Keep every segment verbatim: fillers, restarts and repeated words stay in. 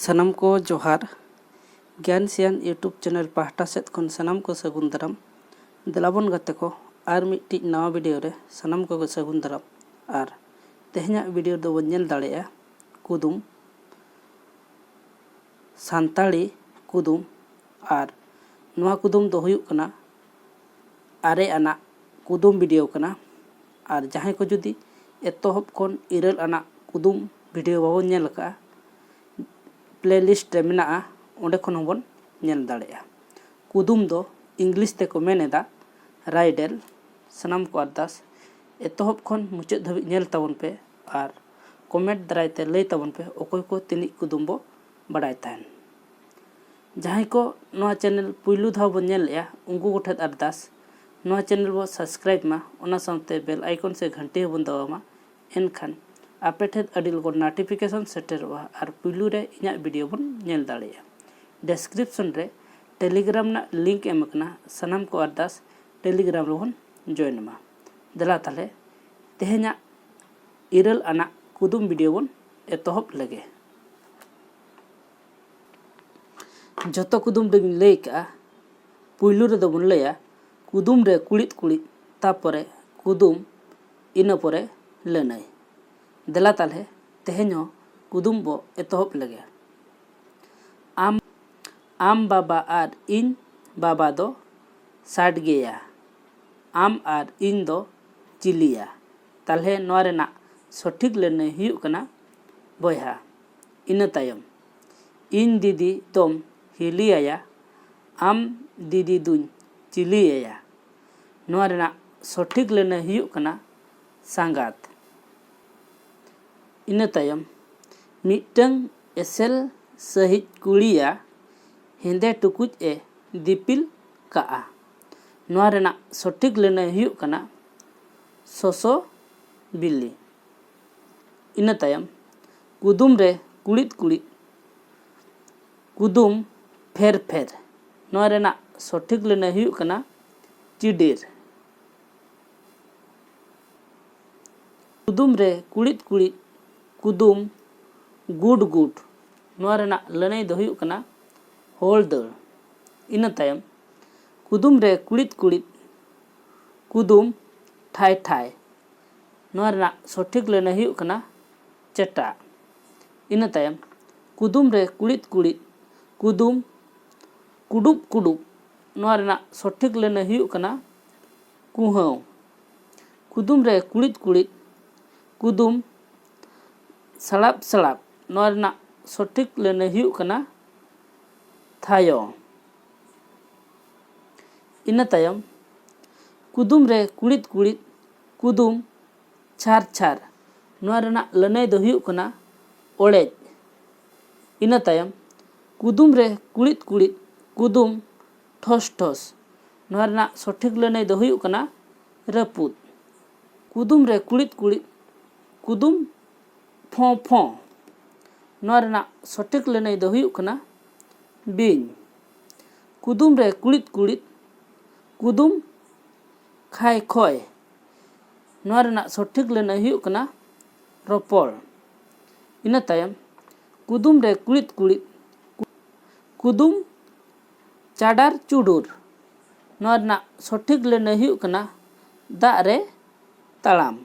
ᱥᱟᱱᱟᱢ ᱠᱚ ᱡᱚᱦᱟᱨ᱾ ᱜᱮᱭᱟᱱ ᱥᱮᱭᱟᱱ YouTube channel ᱯᱟᱦᱴᱟ ᱥᱮᱫ ᱠᱷᱚᱱ ᱥᱟᱱᱟᱢ ᱠᱚ ᱥᱟᱹᱜᱩᱱ ᱫᱟᱨᱟᱢ᱾ ᱫᱮᱞᱟᱵᱚᱱ ᱜᱟᱛᱮ ᱠᱚ, ᱟᱨ ᱢᱤᱫᱴᱤᱡ ᱱᱟᱣᱟ video ᱨᱮ ᱥᱟᱱᱟᱢ ᱠᱚᱜᱮ ᱥᱟᱹᱜᱩᱱ ᱫᱟᱨᱟᱢ᱾ ᱟᱨ ᱛᱮᱦᱮᱧᱟᱜ video ᱫᱚᱵᱚᱱ ᱧᱮᱞ ᱫᱟᱲᱮᱭᱟᱜᱼᱟ ᱠᱩᱫᱩᱢ, ᱥᱟᱱᱛᱟᱲᱤ ᱠᱩᱫᱩᱢ᱾ ᱟᱨ ᱱᱚᱣᱟ ᱠᱩᱫᱩᱢ ᱫᱚ ᱦᱩᱭᱩᱜ ᱠᱟᱱᱟ ᱟᱨᱮ ᱟᱱᱟᱜ ᱠᱩᱫᱩᱢ video ᱠᱟᱱᱟ᱾ ᱟᱨ ᱡᱟᱦᱟᱸᱭ ᱠᱚ ᱡᱩᱫᱤ ᱮᱛᱚᱦᱚᱵ ᱠᱷᱚᱱ ᱤᱨᱟᱹᱞ ᱟᱱᱟᱜ ᱠᱩᱫᱩᱢ video ᱵᱟᱵᱚᱱ ᱧᱮᱞ ᱟᱠᱟᱫᱼᱟ, playlist ᱨᱮ ᱢᱮᱱᱟᱜᱼᱟ, ᱚᱸᱰᱮ ᱠᱷᱚᱱ ᱦᱚᱸᱵᱚᱱ ᱧᱮᱞ ᱫᱟᱲᱮᱭᱟᱜᱼᱟ᱾ ᱠᱩᱫᱩᱢ ᱫᱚ English ᱛᱮᱠᱚ ᱢᱮᱱ ᱮᱫᱟ riddle᱾ ᱥᱟᱱᱟᱢ ᱠᱚ ᱟᱨᱫᱟᱥ ᱮᱛᱚᱦᱚᱵ ᱠᱷᱚᱱ ᱢᱩᱪᱟᱹᱫ ᱫᱷᱟᱹᱵᱤᱡ ᱧᱮᱞ ᱛᱟᱵᱚᱱ ᱯᱮ ᱟᱨ comment ᱫᱟᱨᱟᱭ ᱛᱮ ᱞᱟᱹᱭ ᱛᱟᱵᱚᱱ ᱯᱮ ᱚᱠᱚᱭ ᱠᱚ ᱛᱤᱱᱤᱡ ᱠᱩᱫᱩᱢ ᱵᱚ ᱵᱟᱲᱟᱭ ᱛᱟᱦᱮᱱ᱾ ᱡᱟᱦᱟᱸᱭ ᱠᱚ ᱱᱚᱣᱟ channel ᱯᱩᱭᱞᱩ ᱫᱷᱟᱣ ᱵᱚᱱ ᱧᱮᱞᱮᱫᱼᱟ, ᱩᱱᱠᱩ ᱠᱚᱴᱷᱮᱱ ᱟᱨᱫᱟᱥ, ᱱᱚᱣᱟ channel ᱵᱚ subscribe ᱢᱟ, ᱚᱱᱟ ᱥᱟᱶᱛᱮ bell icon ᱥᱮ ᱜᱷᱟᱱᱴᱤ ᱦᱚᱸᱵᱚᱱ ᱫᱟᱵᱟᱣ ᱢᱟ᱾ ᱮᱱᱠᱷᱟᱱ ᱟᱯᱮ ᱴᱷᱮᱱ ᱟᱹᱰᱤ ᱞᱚᱜᱚᱱ notification ᱥᱮᱴᱮᱨᱚᱜᱼᱟ ᱟᱨ ᱯᱩᱭᱞᱩ ᱨᱮ ᱤᱧᱟᱹᱜ video ᱵᱚᱱ ᱧᱮᱞ ᱫᱟᱲᱮᱭᱟᱜᱼᱟ᱾ Description ᱨᱮ Telegram ᱨᱮᱱᱟᱜ link ᱮᱢ ᱟᱠᱟᱱᱟ, ᱥᱟᱱᱟᱢ ᱠᱚ ᱟᱨᱫᱟᱥ Telegram ᱨᱮᱵᱚᱱ join ᱢᱟ᱾ ᱫᱮᱞᱟ ᱛᱟᱦᱞᱮ ᱛᱮᱦᱮᱧᱟᱜ ᱤᱨᱟᱹᱞ ᱟᱱᱟᱜ ᱠᱩᱫᱩᱢ video ᱵᱚᱱ ᱮᱛᱚᱦᱚᱵ ᱞᱮᱜᱮ᱾ ᱡᱚᱛᱚ ᱠᱩᱫᱩᱢ ᱫᱚᱧ ᱞᱟᱹᱭ ᱠᱟᱜᱼᱟ᱾ ᱯᱩᱭᱞᱩ ᱨᱮᱫᱚ ᱵᱚᱱ ᱞᱟᱹᱭᱟ ᱠᱩᱫᱩᱢ ᱨᱮ ᱠᱩᱲᱤᱫ ᱠᱩᱲᱤᱫ, ᱛᱟᱯᱚᱨᱮ ᱠᱩᱫᱩᱢ, ᱤᱱᱟᱹ ᱯᱚᱨᱮ ᱞᱟᱹᱱᱟᱹᱭ᱾ ᱫᱮᱞᱟ ᱛᱟᱦᱞᱮ ᱛᱮᱦᱮᱧ ᱦᱚᱸ ᱠᱩᱫᱩᱢ ᱵᱚ ᱮᱛᱚᱦᱚᱵ ᱞᱮᱜᱮ᱾ ᱟᱢ, ᱟᱢ ᱵᱟᱵᱟ ᱟᱨ ᱤᱧ ᱵᱟᱵᱟ ᱫᱚ ᱥᱟᱰ ᱜᱮᱭᱟ, ᱟᱢ ᱟᱨ ᱤᱧ ᱫᱚ ᱪᱤᱞᱤᱭᱟ? ᱛᱟᱦᱞᱮ ᱱᱚᱣᱟ ᱨᱮᱱᱟᱜ ᱥᱚᱴᱷᱤᱠ ᱞᱟᱹᱱᱟᱹᱭ ᱦᱩᱭᱩᱜ ᱠᱟᱱᱟ ᱵᱚᱭᱦᱟ᱾ ᱤᱱᱟᱹ ᱛᱟᱭᱚᱢ, ᱤᱧ ᱫᱤᱫᱤ ᱫᱚᱢ ᱦᱤᱞᱤᱭᱟᱭᱟ, ᱟᱢ ᱫᱤᱫᱤ ᱫᱩᱧ ᱪᱤᱞᱤᱭᱟᱭᱟ᱾ ᱱᱚᱣᱟ ᱨᱮᱱᱟᱜ ᱥᱚᱴᱷᱤᱠ ᱞᱟᱹᱱᱟᱹᱭ ᱦᱩᱭᱩᱜ ᱠᱟᱱᱟ ᱥᱟᱸᱜᱟᱛ᱾ ᱤᱱᱟᱹ ᱛᱟᱭᱚᱢ, ᱢᱤᱫᱴᱟᱹᱝ ᱮᱥᱮᱞ ᱥᱟᱹᱦᱤᱡ ᱠᱩᱲᱤᱭᱟ ᱦᱮᱸᱫᱮ ᱴᱩᱠᱩᱡ ᱮ ᱫᱤᱯᱤᱞ ᱠᱟᱜᱼᱟ᱾ ᱱᱚᱣᱟ ᱨᱮᱱᱟᱜ ᱥᱚᱴᱷᱤᱠ ᱞᱟᱹᱱᱟᱹᱭ ᱦᱩᱭᱩᱜ ᱠᱟᱱᱟ ᱥᱚᱥᱚ ᱵᱤᱞᱤ᱾ ᱤᱱᱟᱹ ᱛᱟᱭᱚᱢ, ᱠᱩᱫᱩᱢ ᱨᱮ ᱠᱩᱲᱤᱫ ᱠᱩᱲᱤᱫ, ᱠᱩᱫᱩᱢ ᱯᱷᱮᱨ ᱯᱷᱮᱨ᱾ ᱱᱚᱣᱟ ᱨᱮᱱᱟᱜ ᱥᱚᱴᱷᱤᱠ ᱞᱟᱹᱱᱟᱹᱭ ᱦᱩᱭᱩᱜ ᱠᱟᱱᱟ ᱪᱤᱰᱤᱨ᱾ ᱠᱩᱫᱩᱢ ᱨᱮ ᱠᱩᱲᱤᱫ ᱠᱩᱲᱤᱫ, ᱠᱩᱫᱩᱢ ᱜᱩᱰ ᱜᱩᱰ᱾ ᱱᱚᱣᱟ ᱨᱮᱱᱟᱜ ᱞᱟᱹᱱᱟᱹᱭ ᱫᱚ ᱦᱩᱭᱩᱜ ᱠᱟᱱᱟ ᱦᱚᱲ ᱫᱟᱹᱲ᱾ ᱤᱱᱟᱹ ᱛᱟᱭᱚᱢ ᱠᱩᱫᱩᱢ ᱨᱮ ᱠᱩᱲᱤᱫ ᱠᱩᱲᱤᱫ ᱠᱩᱫᱩᱢ ᱴᱷᱟᱭ ᱴᱷᱟᱭ, ᱱᱚᱣᱟ ᱨᱮᱱᱟᱜ ᱥᱚᱴᱷᱤᱠ ᱞᱟᱹᱱᱟᱹᱭ ᱦᱩᱭᱩᱜ ᱠᱟᱱᱟ ᱪᱮᱴᱟᱜ᱾ ᱤᱱᱟᱹ ᱛᱟᱭᱚᱢ ᱠᱩᱫᱩᱢ ᱨᱮ ᱠᱩᱲᱤᱫ ᱠᱩᱲᱤᱫ ᱠᱩᱫᱩᱢ ᱠᱩᱰᱩᱵ ᱠᱩᱰᱩᱵ, ᱱᱚᱣᱟ ᱨᱮᱱᱟᱜ ᱥᱚᱴᱷᱤᱠ ᱞᱟᱹᱱᱟᱹᱭ ᱦᱩᱭᱩᱜ ᱠᱟᱱᱟ ᱠᱩᱦᱟᱹᱣ᱾ ᱠᱩᱫᱩᱢ ᱨᱮ ᱠᱩᱲᱤᱫ ᱠᱩᱲᱤᱫ ᱠᱩᱫᱩᱢ ᱥᱟᱲᱟᱯ ᱥᱟᱲᱟᱯ, ᱱᱚᱣᱟ ᱨᱮᱱᱟᱜ ᱥᱚᱴᱷᱤᱠ ᱞᱟᱹᱱᱟᱹᱭ ᱦᱩᱭᱩᱜ ᱠᱟᱱᱟ ᱛᱷᱟᱭᱚ᱾ ᱤᱱᱟᱹ ᱛᱟᱭᱚᱢ ᱠᱩᱫᱩᱢ ᱨᱮ ᱠᱩᱲᱤᱫ ᱠᱩᱲᱤᱫ ᱠᱩᱫᱩᱢ ᱪᱷᱟᱨ ᱪᱷᱟᱨ, ᱱᱚᱣᱟ ᱨᱮᱱᱟᱜ ᱞᱟᱹᱱᱟᱹᱭ ᱫᱚ ᱦᱩᱭᱩᱜ ᱠᱟᱱᱟ ᱚᱲᱮᱡ᱾ ᱤᱱᱟᱹ ᱛᱟᱭᱚᱢ ᱠᱩᱫᱩᱢ ᱨᱮ ᱠᱩᱲᱤᱫ ᱠᱩᱲᱤᱫ ᱠᱩᱫᱩᱢ ᱴᱷᱚᱥ ᱴᱷᱚᱥ, ᱱᱚᱣᱟ ᱨᱮᱱᱟᱜ ᱥᱚᱴᱷᱤᱠ ᱞᱟᱹᱱᱟᱹᱭ ᱫᱚ ᱦᱩᱭᱩᱜ ᱠᱟᱱᱟ ᱨᱟᱹᱯᱩᱫ᱾ ᱠᱩᱫᱩᱢ ᱨᱮ ᱠᱩᱲᱤᱫ ᱠᱩᱲᱤᱫ ᱠᱩᱫᱩᱢ ᱯᱷᱚᱸ ᱯᱷᱚᱸ, ᱱᱚᱣᱟ ᱨᱮᱱᱟᱜ ᱥᱚᱴᱷᱤᱠ ᱞᱟᱹᱱᱟᱹᱭ ᱫᱚ ᱦᱩᱭᱩᱜ ᱠᱟᱱᱟ ᱵᱤᱧ᱾ ᱠᱩᱫᱩᱢ ᱨᱮ ᱠᱩᱲᱤᱫ ᱠᱩᱲᱤᱫ ᱠᱩᱫᱩᱢ ᱠᱷᱟᱭ ᱠᱷᱚᱭ, ᱱᱚᱣᱟ ᱨᱮᱱᱟᱜ ᱥᱚᱴᱷᱤᱠ ᱞᱟᱹᱱᱟᱹᱭ ᱦᱩᱭᱩᱜ ᱠᱟᱱᱟ ᱨᱚᱯᱚᱲ᱾ ᱤᱱᱟᱹ ᱛᱟᱭᱚᱢ ᱠᱩᱫᱩᱢ ᱨᱮ ᱠᱩᱲᱤᱫ ᱠᱩᱲᱤᱫ ᱠᱩᱫᱩᱢ ᱪᱟᱰᱟᱨ ᱪᱩᱰᱩᱨ, ᱱᱚᱣᱟ ᱨᱮᱱᱟᱜ ᱥᱚᱴᱷᱤᱠ ᱞᱟᱹᱱᱟᱹᱭ ᱦᱩᱭᱩᱜ ᱠᱟᱱᱟ ᱫᱟᱜ ᱨᱮ ᱛᱟᱲᱟᱢ᱾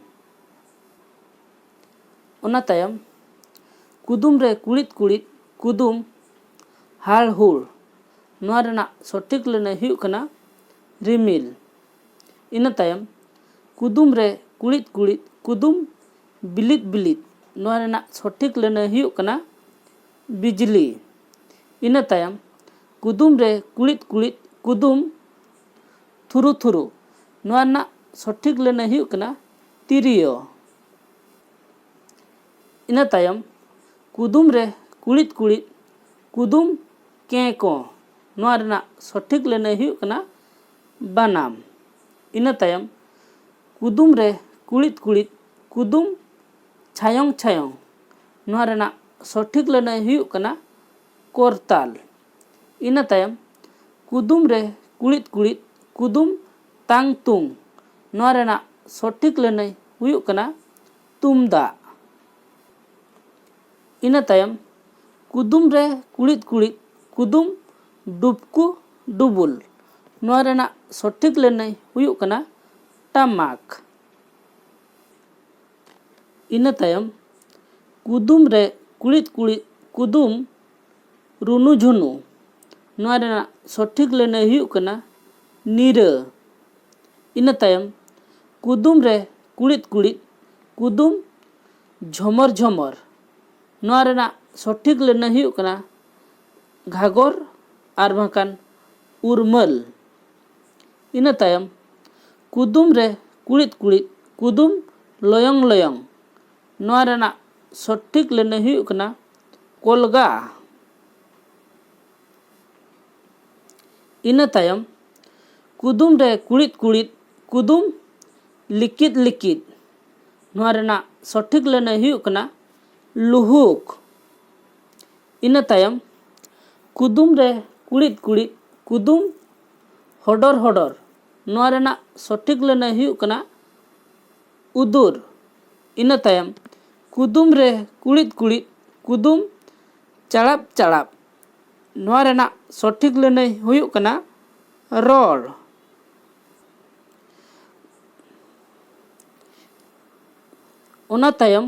ᱚᱱᱟ ᱛᱟᱭᱚᱢ ᱠᱩᱫᱩᱢ ᱨᱮ ᱠᱩᱲᱤᱫ ᱠᱩᱲᱤᱫ ᱠᱩᱫᱩᱢ ᱦᱟᱲᱦᱩᱲ, ᱱᱚᱣᱟ ᱨᱮᱱᱟᱜ ᱥᱚᱴᱷᱤᱠ ᱞᱟᱹᱱᱟᱹᱭ ᱦᱩᱭᱩᱜ ᱠᱟᱱᱟ ᱨᱤᱢᱤᱞ᱾ ᱤᱱᱟᱹ ᱛᱟᱭᱚᱢ ᱠᱩᱫᱩᱢ ᱨᱮ ᱠᱩᱲᱤᱫ ᱠᱩᱲᱤᱫ ᱠᱩᱫᱩᱢ ᱵᱤᱞᱤᱫ ᱵᱤᱞᱤᱫ, ᱱᱚᱣᱟ ᱨᱮᱱᱟᱜ ᱥᱚᱴᱷᱤᱠ ᱞᱟᱹᱱᱟᱹᱭ ᱦᱩᱭᱩᱜ ᱠᱟᱱᱟ ᱵᱤᱡᱽᱞᱤ᱾ ᱤᱱᱟᱹ ᱛᱟᱭᱚᱢ ᱠᱩᱫᱩᱢ ᱨᱮ ᱠᱩᱲᱤᱫ ᱠᱩᱲᱤᱫ ᱠᱩᱫᱩᱢ ᱛᱷᱩᱨᱩ ᱛᱷᱩᱨᱩ, ᱱᱚᱣᱟ ᱨᱮᱱᱟᱜ ᱥᱚᱴᱷᱤᱠ ᱞᱟᱹᱱᱟᱹᱭ ᱦᱩᱭᱩᱜ ᱠᱟᱱᱟ ᱛᱤᱨᱭᱳ᱾ ᱤᱱᱟᱹ ᱛᱟᱭᱚᱢ ᱠᱩᱫᱩᱢ ᱨᱮ ᱠᱩᱲᱤᱫ ᱠᱩᱲᱤᱫ ᱠᱩᱫᱩᱢ ᱠᱮᱸ ᱠᱚᱸ, ᱱᱚᱣᱟ ᱨᱮᱱᱟᱜ ᱥᱚᱴᱷᱤᱠ ᱞᱟᱹᱱᱟᱹᱭ ᱦᱩᱭᱩᱜ ᱠᱟᱱᱟ ᱵᱟᱱᱟᱢ᱾ ᱤᱱᱟᱹ ᱛᱟᱭᱚᱢ ᱠᱩᱫᱩᱢ ᱨᱮ ᱠᱩᱲᱤᱫ ᱠᱩᱲᱤᱫ ᱠᱩᱫᱩᱢ ᱪᱷᱟᱭᱚᱝ ᱪᱷᱟᱭᱚᱝ, ᱱᱚᱣᱟ ᱨᱮᱱᱟᱜ ᱥᱚᱴᱷᱤᱠ ᱞᱟᱹᱱᱟᱹᱭ ᱦᱩᱭᱩᱜ ᱠᱟᱱᱟ ᱠᱚᱨᱛᱟᱞ᱾ ᱤᱱᱟᱹ ᱛᱟᱭᱚᱢ ᱠᱩᱫᱩᱢ ᱨᱮ ᱠᱩᱲᱤᱫ ᱠᱩᱲᱤᱫ ᱠᱩᱫᱩᱢ ᱛᱟᱝ ᱛᱩᱝ, ᱱᱚᱣᱟ ᱨᱮᱱᱟᱜ ᱥᱚᱴᱷᱤᱠ ᱞᱟᱹᱱᱟᱹᱭ ᱦᱩᱭᱩᱜ ᱠᱟᱱᱟ ᱛᱩᱢᱫᱟᱜ᱾ ᱤᱱᱟᱹ ᱛᱟᱭᱚᱢ ᱠᱩᱫᱩᱢ ᱨᱮ ᱠᱩᱲᱤᱫ ᱠᱩᱲᱤᱫ ᱠᱩᱫᱩᱢ ᱰᱩᱵᱠᱩ ᱰᱩᱵᱩᱞ᱾ ᱱᱚᱣᱟ ᱨᱮᱱᱟᱜ ᱥᱚᱴᱷᱤᱠ ᱞᱟᱹᱱᱟᱹᱭ ᱦᱩᱭᱩᱜ ᱠᱟᱱᱟ ᱴᱟᱢᱟᱠ᱾ ᱤᱱᱟᱹ ᱛᱟᱭᱚᱢ ᱠᱩᱫᱩᱢ ᱨᱮ ᱠᱩᱲᱤᱫ ᱠᱩᱲᱤᱫ ᱠᱩᱫᱩᱢ ᱨᱩᱱᱩ ᱡᱷᱩᱱᱩ᱾ ᱱᱚᱣᱟ ᱨᱮᱱᱟᱜ ᱥᱚᱴᱷᱤᱠ ᱞᱟᱹᱱᱟᱹᱭ ᱦᱩᱭᱩᱜ ᱠᱟᱱᱟ ᱱᱤᱨᱟᱹ᱾ ᱤᱱᱟᱹ ᱛᱟᱭᱚᱢ ᱠᱩᱫᱩᱢ ᱨᱮ ᱠᱩᱲᱤᱫ ᱠᱩᱲᱤᱫ ᱠᱩᱫᱩᱢ ᱡᱷᱚᱢᱚᱨ ᱡᱷᱚᱢᱚᱨ᱾ ᱱᱚᱣᱟ ᱨᱮᱱᱟᱜ ᱥᱚᱴᱷᱤᱠ ᱞᱟᱹᱱᱟᱹᱭ ᱦᱩᱭᱩᱜ ᱠᱟᱱᱟ ᱜᱷᱟᱜᱚᱨ ᱟᱨ ᱵᱟᱝᱠᱷᱟᱱ ᱩᱨᱢᱟᱹᱞ᱾ ᱤᱱᱟᱹ ᱛᱟᱭᱚᱢ ᱠᱩᱫᱩᱢ ᱨᱮ ᱠᱩᱲᱤᱫ ᱠᱩᱲᱤᱫ ᱠᱩᱫᱩᱢ ᱞᱚᱭᱚᱝ ᱞᱚᱭᱚᱝ᱾ ᱱᱚᱣᱟ ᱨᱮᱱᱟᱜ ᱥᱚᱴᱷᱤᱠ ᱞᱟᱹᱱᱟᱹᱭ ᱦᱩᱭᱩᱜ ᱠᱟᱱᱟ ᱠᱚᱞᱜᱟ᱾ ᱤᱱᱟᱹ ᱛᱟᱭᱚᱢ ᱠᱩᱫᱩᱢ ᱨᱮ ᱠᱩᱲᱤᱫ ᱠᱩᱲᱤᱫ ᱠᱩᱫᱩᱢ ᱞᱤᱠᱤᱫ ᱞᱤᱠᱤᱫ᱾ ᱱᱚᱣᱟ ᱨᱮᱱᱟᱜ ᱥᱚᱴᱷᱤᱠ ᱞᱟᱹᱱᱟᱹᱭ ᱦᱩᱭᱩᱜ ᱠᱟᱱᱟ ᱞᱩᱦᱩᱠ᱾ ᱤᱱᱟᱹ ᱛᱟᱭᱚᱢ ᱠᱩᱫᱩᱢ ᱨᱮ ᱠᱩᱲᱤᱫ ᱠᱩᱲᱤᱫ ᱠᱩᱫᱩᱢ ᱦᱚᱰᱚᱨ ᱦᱚᱰᱚᱨ᱾ ᱱᱚᱣᱟ ᱨᱮᱱᱟᱜ ᱥᱚᱴᱷᱤᱠ ᱞᱟᱹᱱᱟᱹᱭ ᱦᱩᱭᱩᱜ ᱠᱟᱱᱟ ᱩᱫᱩᱨ᱾ ᱤᱱᱟᱹ ᱛᱟᱭᱚᱢ ᱠᱩᱫᱩᱢ ᱨᱮ ᱠᱩᱲᱤᱫ ᱠᱩᱲᱤᱫ ᱠᱩᱫᱩᱢ ᱪᱟᱲᱟᱵ ᱪᱟᱲᱟᱵ᱾ ᱱᱚᱣᱟ ᱨᱮᱱᱟᱜ ᱥᱚᱴᱷᱤᱠ ᱞᱟᱹᱱᱟᱹᱭ ᱦᱩᱭᱩᱜ ᱠᱟᱱᱟ ᱨᱚᱲ᱾ ᱚᱱᱟ ᱛᱟᱭᱚᱢ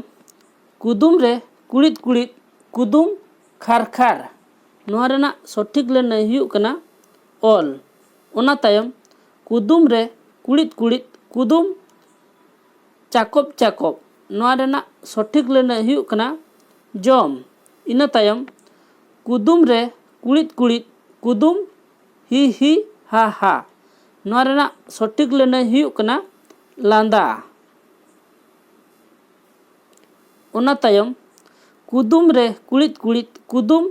ᱠᱩᱫᱩᱢ ᱨᱮ ᱠᱩᱲᱤᱫ ᱠᱩᱲᱤᱫ ᱠᱩᱫᱩᱢ ᱠᱷᱟᱨ ᱠᱷᱟᱨ᱾ ᱱᱚᱣᱟ ᱨᱮᱱᱟᱜ ᱥᱚᱴᱷᱤᱠ ᱞᱟᱹᱱᱟᱹᱭ ᱦᱩᱭᱩᱜ ᱠᱟᱱᱟ ᱚᱞ᱾ ᱚᱱᱟ ᱛᱟᱭᱚᱢ ᱠᱩᱫᱩᱢ ᱨᱮ ᱠᱩᱲᱤᱫ ᱠᱩᱲᱤᱫ ᱠᱩᱫᱩᱢ ᱪᱟᱠᱚᱵ ᱪᱟᱠᱚᱵ᱾ ᱱᱚᱣᱟ ᱨᱮᱱᱟᱜ ᱥᱚᱴᱷᱤᱠ ᱞᱟᱹᱱᱟᱹᱭ ᱦᱩᱭᱩᱜ ᱠᱟᱱᱟ ᱡᱚᱢ᱾ ᱤᱱᱟᱹ ᱛᱟᱭᱚᱢ ᱠᱩᱫᱩᱢ ᱨᱮ ᱠᱩᱲᱤᱫ ᱠᱩᱲᱤᱫ ᱠᱩᱫᱩᱢ ᱦᱤ ᱦᱤ ᱦᱟ ᱦᱟ᱾ ᱱᱚᱣᱟ ᱨᱮᱱᱟᱜ ᱥᱚᱴᱷᱤᱠ ᱞᱟᱹᱱᱟᱹᱭ ᱦᱩᱭᱩᱜ ᱠᱟᱱᱟ ᱞᱟᱸᱫᱟ᱾ ᱚᱱᱟ ᱛᱟᱭᱚᱢ ᱠᱩᱫᱩᱢ ᱨᱮ ᱠᱩᱲᱤᱫ ᱠᱩᱲᱤᱫ ᱠᱩᱫᱩᱢ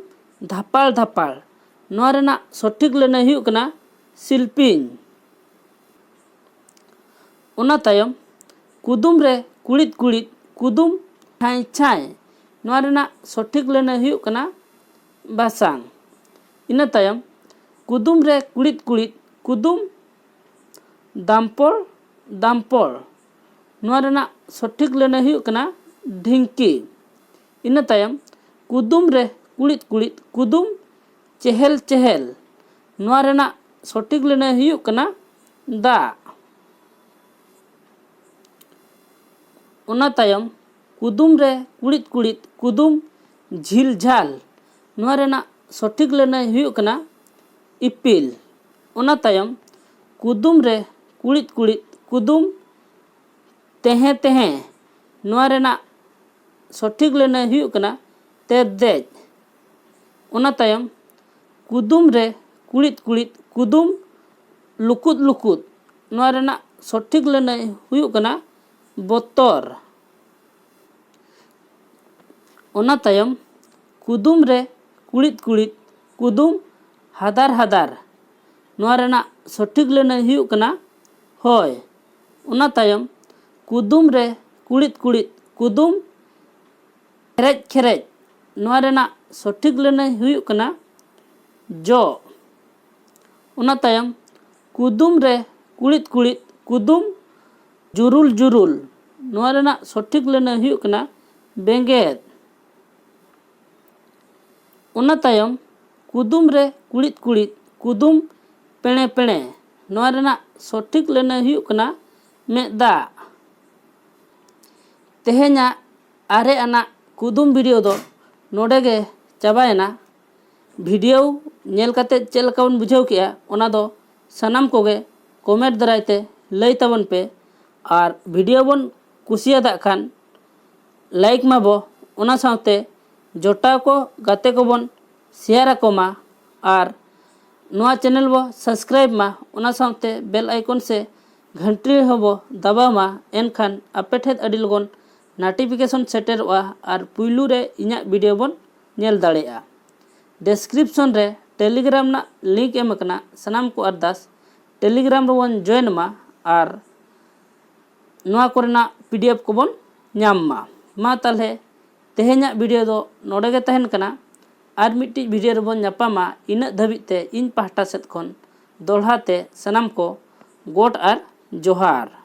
ᱫᱷᱟᱯᱟᱲ ᱫᱷᱟᱯᱟᱲ᱾ ᱱᱚᱣᱟ ᱨᱮᱱᱟᱜ ᱥᱚᱴᱷᱤᱠ ᱞᱟᱹᱱᱟᱹᱭ ᱦᱩᱭᱩᱜ ᱠᱟᱱᱟ ᱥᱤᱞᱯᱤᱧ᱾ ᱚᱱᱟ ᱛᱟᱭᱚᱢ ᱠᱩᱫᱩᱢ ᱨᱮ ᱠᱩᱲᱤᱫ ᱠᱩᱲᱤᱫ ᱠᱩᱫᱩᱢ ᱪᱷᱟᱸᱭ ᱪᱷᱟᱸᱭ᱾ ᱱᱚᱣᱟ ᱨᱮᱱᱟᱜ ᱥᱚᱴᱷᱤᱠ ᱞᱟᱹᱱᱟᱹᱭ ᱦᱩᱭᱩᱜ ᱠᱟᱱᱟ ᱵᱟᱥᱟᱝ᱾ ᱤᱱᱟᱹ ᱛᱟᱭᱚᱢ ᱠᱩᱫᱩᱢ ᱨᱮ ᱠᱩᱲᱤᱫ ᱠᱩᱲᱤᱫ ᱠᱩᱫᱩᱢ ᱫᱟᱢᱯᱚᱲ ᱫᱟᱢᱯᱚᱲ᱾ ᱱᱚᱣᱟ ᱨᱮᱱᱟᱜ ᱥᱚᱴᱷᱤᱠ ᱞᱟᱹᱱᱟᱹᱭ ᱦᱩᱭᱩᱜ ᱠᱟᱱᱟ ᱰᱷᱤᱝᱠᱤ᱾ ᱤᱱᱟᱹ ᱛᱟᱭᱚᱢ ᱠᱩᱫᱩᱢ ᱨᱮ ᱠᱩᱲᱤᱫ ᱠᱩᱲᱤᱫ ᱠᱩᱫᱩᱢ ᱪᱮᱦᱮᱞ ᱪᱮᱦᱮᱞ᱾ ᱱᱚᱣᱟ ᱨᱮᱱᱟᱜ ᱥᱚᱴᱷᱤᱠ ᱞᱟᱹᱱᱟᱹᱭ ᱦᱩᱭᱩᱜ ᱠᱟᱱᱟ ᱫᱟᱜ᱾ ᱚᱱᱟ ᱛᱟᱭᱚᱢ ᱠᱩᱫᱩᱢ ᱨᱮ ᱠᱩᱲᱤᱫ ᱠᱩᱲᱤᱫ ᱠᱩᱫᱩᱢ ᱡᱷᱤᱞ ᱡᱷᱟᱞ᱾ ᱱᱚᱣᱟ ᱨᱮᱱᱟᱜ ᱥᱚᱴᱷᱤᱠ ᱞᱟᱹᱱᱟᱹᱭ ᱦᱩᱭᱩᱜ ᱠᱟᱱᱟ ᱤᱯᱤᱞ᱾ ᱚᱱᱟ ᱛᱟᱭᱚᱢ ᱠᱩᱫᱩᱢ ᱨᱮ ᱠᱩᱲᱤᱫ ᱠᱩᱲᱤᱫ ᱠᱩᱫᱩᱢ ᱛᱮᱦᱮᱸ ᱛᱮᱦᱮᱸ᱾ ᱱᱚᱣᱟ ᱨᱮᱱᱟᱜ ᱥᱚᱴᱷᱤᱠ ᱞᱟᱹᱱᱟᱹᱭ ᱦᱩᱭᱩᱜ ᱠᱟᱱᱟ ᱛᱮᱨᱫᱮᱡ᱾ ᱚᱱᱟ ᱛᱟᱭᱚᱢ ᱠᱩᱫᱩᱢ ᱨᱮ ᱠᱩᱲᱤᱫ ᱠᱩᱲᱤᱫ ᱠᱩᱫᱩᱢ ᱞᱩᱠᱩᱫ ᱞᱩᱠᱩᱫ᱾ ᱱᱚᱣᱟ ᱨᱮᱱᱟᱜ ᱥᱚᱴᱷᱤᱠ ᱞᱟᱹᱱᱟᱹᱭ ᱦᱩᱭᱩᱜ ᱠᱟᱱᱟ ᱵᱚᱛᱚᱨ᱾ ᱚᱱᱟ ᱛᱟᱭᱚᱢ ᱠᱩᱫᱩᱢ ᱨᱮ ᱠᱩᱲᱤᱫ ᱠᱩᱲᱤᱫ ᱠᱩᱫᱩᱢ ᱦᱟᱫᱟᱨ ᱦᱟᱫᱟᱨ᱾ ᱱᱚᱣᱟ ᱨᱮᱱᱟᱜ ᱥᱚᱴᱷᱤᱠ ᱞᱟᱹᱱᱟᱹᱭ ᱦᱩᱭᱩᱜ ᱠᱟᱱᱟ ᱦᱚᱭ᱾ ᱚᱱᱟ ᱛᱟᱭᱚᱢ ᱠᱩᱫᱩᱢ ᱨᱮ ᱠᱩᱲᱤᱫ ᱠᱩᱲᱤᱫ ᱠᱩᱫᱩᱢ ᱠᱷᱮᱨᱮᱡ ᱠᱷᱮᱨᱮᱡ᱾ ᱱᱚᱣᱟ ᱨᱮᱱᱟᱜ ᱥᱚᱴᱷᱤᱠ ᱞᱟᱹᱱᱟᱹᱭ ᱦᱩᱭᱩᱜ ᱠᱟᱱᱟ ᱡᱚᱜ᱾ ᱚᱱᱟ ᱛᱟᱭᱚᱢ ᱠᱩᱫᱩᱢ ᱨᱮ ᱠᱩᱲᱤᱫ ᱠᱩᱲᱤᱫ ᱠᱩᱫᱩᱢ ᱡᱩᱨᱩᱞ ᱡᱩᱨᱩᱞ᱾ ᱱᱚᱣᱟ ᱨᱮᱱᱟᱜ ᱥᱚᱴᱷᱤᱠ ᱞᱟᱹᱱᱟᱹᱭ ᱦᱩᱭᱩᱜ ᱠᱟᱱᱟ ᱵᱮᱸᱜᱮᱫ᱾ ᱚᱱᱟ ᱛᱟᱭᱚᱢ ᱠᱩᱫᱩᱢ ᱨᱮ ᱠᱩᱲᱤᱫ ᱠᱩᱲᱤᱫ ᱠᱩᱫᱩᱢ ᱯᱮᱬᱮ ᱯᱮᱬᱮ᱾ ᱱᱚᱣᱟ ᱨᱮᱱᱟᱜ ᱥᱚᱴᱷᱤᱠ ᱞᱟᱹᱱᱟᱹᱭ ᱦᱩᱭᱩᱜ ᱠᱟᱱᱟ ᱢᱮᱫ ᱫᱟᱜ᱾ ᱛᱮᱦᱮᱧᱟᱜ ᱟᱨᱮ ᱟᱱᱟᱜ ᱠᱩᱫᱩᱢ ᱵᱷᱤᱰᱤᱭᱳ ᱫᱚ ᱱᱚᱰᱮ ᱜᱮ ᱪᱟᱵᱟᱭᱮᱱᱟ᱾ ᱵᱷᱤᱰᱤᱭᱳ ᱧᱮᱞ ᱠᱟᱛᱮ ᱪᱮᱫ ᱞᱮᱠᱟ ᱵᱚᱱ ᱵᱩᱡᱷᱟᱹᱣ ᱠᱮᱜᱼᱟ, ᱚᱱᱟ ᱫᱚ ᱥᱟᱱᱟᱢ ᱠᱚᱜᱮ ᱠᱚᱢᱮᱱᱴ ᱫᱟᱨᱟᱭ ᱛᱮ ᱞᱟᱹᱭ ᱛᱟᱵᱚᱱ ᱯᱮ᱾ ᱟᱨ ᱵᱷᱤᱰᱤᱭᱳ ᱵᱚᱱ ᱠᱩᱥᱤᱭᱟᱫᱟᱜ ᱠᱷᱟᱱ ᱞᱟᱭᱤᱠ ᱢᱟᱵᱚ, ᱚᱱᱟ ᱥᱟᱶᱛᱮ ᱡᱚᱴᱟᱣ ᱠᱚ ᱜᱟᱛᱮ ᱠᱚᱵᱚᱱ ᱥᱮᱭᱟᱨ ᱟᱠᱚ ᱢᱟ᱾ ᱟᱨ ᱱᱚᱣᱟ ᱪᱮᱱᱮᱞ ᱵᱚ ᱥᱟᱵᱥᱠᱨᱟᱭᱤᱵ ᱢᱟ, ᱚᱱᱟ ᱥᱟᱶᱛᱮ ᱵᱮᱞ ᱟᱭᱠᱚᱱ ᱥᱮ ᱜᱷᱟᱱᱴᱤ ᱦᱚᱸᱵᱚ ᱫᱟᱵᱟᱣ ᱢᱟ᱾ ᱮᱱᱠᱷᱟᱱ ᱟᱯᱮ ᱴᱷᱮᱱ ᱟᱹᱰᱤ ᱞᱚᱜᱚᱱ ᱱᱳᱴᱤᱯᱷᱤᱠᱮᱥᱚᱱ ᱥᱮᱴᱮᱨᱚᱜᱼᱟ ᱟᱨ ᱯᱩᱭᱞᱩ ᱨᱮ ᱤᱧᱟᱹᱜ ᱵᱷᱤᱰᱤᱭᱳ ᱵᱚᱱ ᱧᱮᱞ ᱫᱟᱲᱮᱭᱟᱜᱼᱟ᱾ ᱰᱮᱥᱠᱨᱤᱯᱥᱚᱱ ᱨᱮ ᱴᱮᱞᱤᱜᱨᱟᱢ ᱨᱮᱱᱟᱜ ᱞᱤᱝᱠ ᱮᱢ ᱟᱠᱟᱱᱟ᱾ ᱥᱟᱱᱟᱢ ᱠᱚ ᱟᱨᱫᱟᱥ ᱴᱮᱞᱤᱜᱨᱟᱢ ᱨᱮᱵᱚᱱ ᱡᱚᱭᱮᱱ ᱢᱟ ᱟᱨ ᱱᱚᱣᱟ ᱠᱚᱨᱮᱱᱟᱜ ᱯᱤᱰᱤᱮᱯᱷ ᱠᱚᱵᱚᱱ ᱧᱟᱢ ᱢᱟ᱾ ᱢᱟ ᱛᱟᱦᱚᱞᱮ ᱛᱮᱦᱮᱧᱟᱜ ᱵᱷᱤᱰᱤᱭᱳ ᱫᱚ ᱱᱚᱰᱮ ᱜᱮ ᱛᱟᱦᱮᱱ ᱠᱟᱱᱟ᱾ ᱟᱨ ᱢᱤᱫᱴᱤᱡ ᱵᱷᱤᱰᱤᱭᱳ ᱨᱮᱵᱚᱱ ᱧᱟᱯᱟᱢᱟ᱾ ᱤᱱᱟᱹᱜ ᱫᱷᱟᱹᱵᱤᱡ ᱛᱮ ᱤᱧ ᱯᱟᱦᱴᱟ ᱥᱮᱫ ᱠᱷᱚᱱ ᱫᱚᱦᱲᱟ ᱛᱮ ᱥᱟᱱᱟᱢ ᱠᱚ ᱜᱚᱰ ᱟᱨ ᱡᱚᱦᱟᱨ᱾